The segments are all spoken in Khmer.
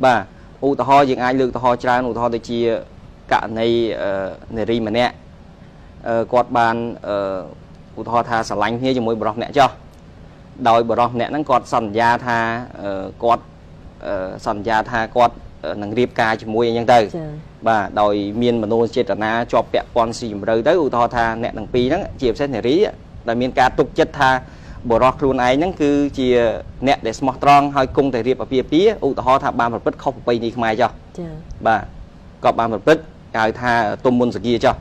បាទឧទាហរណ៍យើងអាចលើកឧទាហរណ៍ច្រើនឧទាហរណ៍ដូចជាករណីនារីម្នាក់គាត់បានឧទាហរណ៍ថាស្រឡាញ់គ្នាជាមួយបុរសម្នាក់ចុះដោយបុរសម្នាក់ហ្នឹងគាត់សន្យាថាគាត់សន្យាថាគាត់នឹងរៀបការជាមួយអីចឹងទៅបាទដោយមានមនោចេតនាជាប់ពាក់ព័ន្ធស៊ីជម្រៅទៅឧទាហរណ៍ថាអ្នកទាំងពីរហ្នឹងជាពិសេសនារីដែលមានការទុកចិត្តថាបុរសខ្លួនឯងហ្នឹងគឺជាអ្នកដែលស្មោះត្រង់ហើយគង់តែរៀបអាពាហ៍ពិពាហ៍ឧទាហរណ៍ថាបានប្រព្រឹត្តខុសប្រពៃណីខ្មែរចុះបាទក៏បានប្រព្រឹត្តគេហៅថាទុំមុនសគាចុះ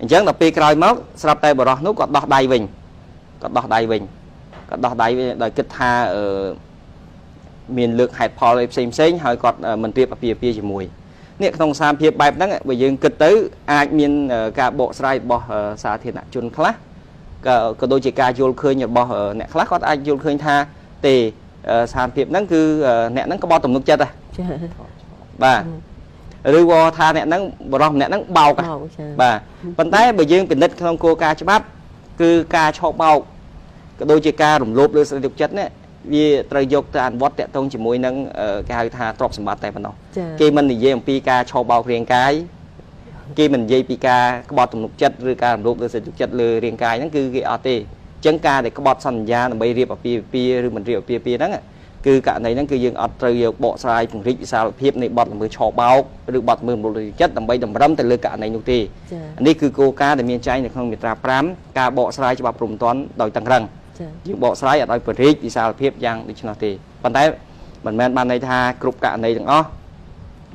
អញ្ចឹងដល់ពេលក្រោយមកស្រាប់តែបុរសនោះគាត់ដោះដៃវិញគាត់ដោះដៃវិញគាត់ដោះដៃវិញដោយគិតថាមានលើកហេតុផលអីផ្សេងផ្សេងហើយគាត់មិនរៀបអាពាហ៍ពិពាហ៍ជាមួយនេះក្នុងស្ថានភាពបែបហ្នឹងបើយើងគិតទៅអាចមានការបកស្រាយរបស់សាធារណជនខ្លះក៏ដូចជាការយល់ឃើញរបស់អ្នកខ្លះគាត់អាចយល់ឃើញថាទេស្ថានភាពហ្នឹងគឺអ្នកហ្នឹងក្បត់ទំនុកចិត្តហ៎ ចា បាទឬក៏ថាអ្នកហ្នឹងបរិសម្នាក់ហ្នឹងបោកបាទប៉ុន្តែបើយើងពិនិត្យក្នុងគោលការណ៍ច្បាប់គឺការឆោបោកក៏ដូចជាការរំលោភលើសេចក្តីទុកចិត្តនេះវាត្រូវយកទៅអនុវត្តតាក់ទងជាមួយនឹងគេហៅថាទ្រព្យសម្បត្តិតែប៉ុណ្ណោះគេមិននិយាយអំពីការឆោបោករាងកាយគេមិននិយាយពីការក្បត់ទំនុកចិត្តឬការរំលោភលើសេចក្តីទុកចិត្តលើរាងកាយហ្នឹងគឺគេអត់ទេអញ្ចឹងការដែលក្បត់សន្យាដើម្បីរៀបអាពាហ៍ពិពាហ៍ឬមិនរៀបអាពាហ៍ពិពាហ៍ហ្នឹងគឺករណីហ្នឹងគឺយើងអត់ត្រូវយកបកស្រាយពង្រីកវិសាលភាពនៃបទល្មើសឆបោកឬបទល្មើសរំលោភលើចិត្តដើម្បីតម្រឹមទៅលើករណីនោះទេនេះគឺគោលការណ៍ដែលមានចែងនៅក្នុងមាត្រា5ការបកស្រាយច្បាប់ព្រហ្មទណ្ឌដោយតឹងរឹងយើងបកស្រាយអត់ឲ្យពង្រីកវិសាលភាពយ៉ាងដូច្នោះទេប៉ុន្តែមិនមែនបានន័យថាគ្រប់ករណីទាំងអស់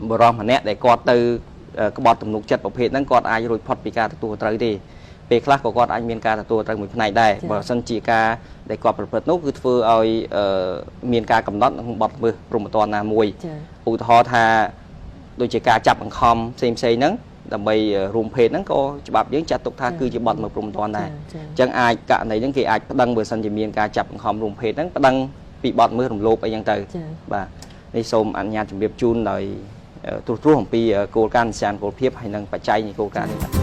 បុរសម្នាក់ដែលគាត់ទៅក្បត់ទំនុកចិត្តប្រភេទហ្នឹងគាត់អាចរួចផុតពីការទទួលត្រូវទេពេលខ្លះក៏គាត់អាចមានការទទួលត្រូវមួយផ្នែកដែរបើសិនជាការដែលគាត់ប្រព្រឹត្តនោះគឺធ្វើឲ្យមានការកំណត់ក្នុងបទល្មើសព្រហ្មទណ្ឌណាមួយឧទាហរណ៍ថាដូចជាការចាប់បង្ខំផ្សេងផ្សេងហ្នឹងដើម្បីរួមភេទហ្នឹងក៏ច្បាប់យើងចាត់ទុកថាគឺជាបទល្មើសព្រហ្មទណ្ឌដែរអញ្ចឹងអាចករណីហ្នឹងគេអាចប្តឹងបើសិនជាមានការចាប់បង្ខំរួមភេទហ្នឹងប្តឹងពីបទល្មើសរំលោភអីចឹងទៅបាទនេះសូមអនុញ្ញាតជម្រាបជូនដោយត្រួសត្រាសអំពីគោលការណ៍និស្សានគោលភាពហើយនិងបច្ច័យនៃគោលការណ៍នេះបាទ